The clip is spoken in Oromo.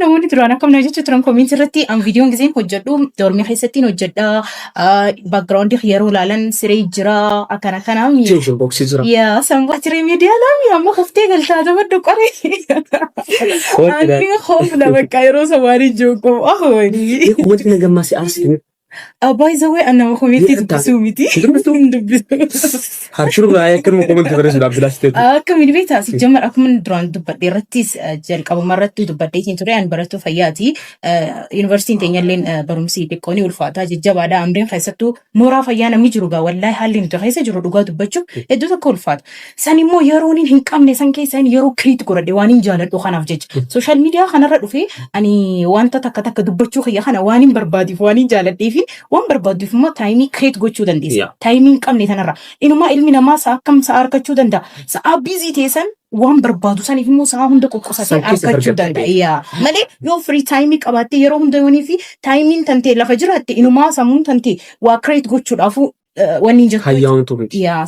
Namoonni duraan akkam na jechuu turan comment irratti, an viidiyoon giseen hojjedhu dormii keessattiin hojjedha. Background yeroo ilaalan siree jira, akkana akkana. Junction boxii jira. Yaa sanbaa tiree miidiyaa laami amma kuftee galtaa taphattu qoree. Ani hofla bakka yeroo sawaarii jiru qabu. Ah wayii. Wanti na gammaa si aarsitu. By the way, an nama commentii Ni dubbisuu miti. Dubbistuu? Hin dubbisu. Harshurraa akkanuma commentii barreessuudhaaf bilaas ta'e. Akka mini beektaa si jammar akkuma duraan dubbadhe irrattis, jalqabuma irratti dubbadheetiin ture, an barattuu fayyaati. Yuunivarsiitiin teenyalleen barumsi xiqqoo ni ulfaata, jajjabaadha. Amriin keessattuu mooraa fayyaa namni jiru gaa wallaahi haalli nuti keessa jiru dhugaa dubbachuuf hedduu tokko ulfaata. San immoo yeroon hin qabne san keessa yeroo create godhadhe waan hin jaaladhu kanaaf jecha. Social media kanarra dhufee ani wanta takka takka dubbachuu kiyya kana waan hin barbaadiif, waan hin jaaladheef, waan barbaaduuf immoo timeii create gochuu dandeessa. Timeii hin qabne tanarra. Inumaa ilmi namaa sa'a akkam sa'a argachuu danda'a? Sa'a busy ta'e san waan barbaadu saniif immoo sa'a hunda qoqqosatee San keessa argachuu argatta. Danda'a. Yaa. Malee yoo free timeii qabaattee yeroo hunda yoonii fi timeiin tantee lafa jiraatte, inumaa sammuun tantee waa create gochuudhaafuu wanni hin jirtu. Hayyaamtu miti. Yaa.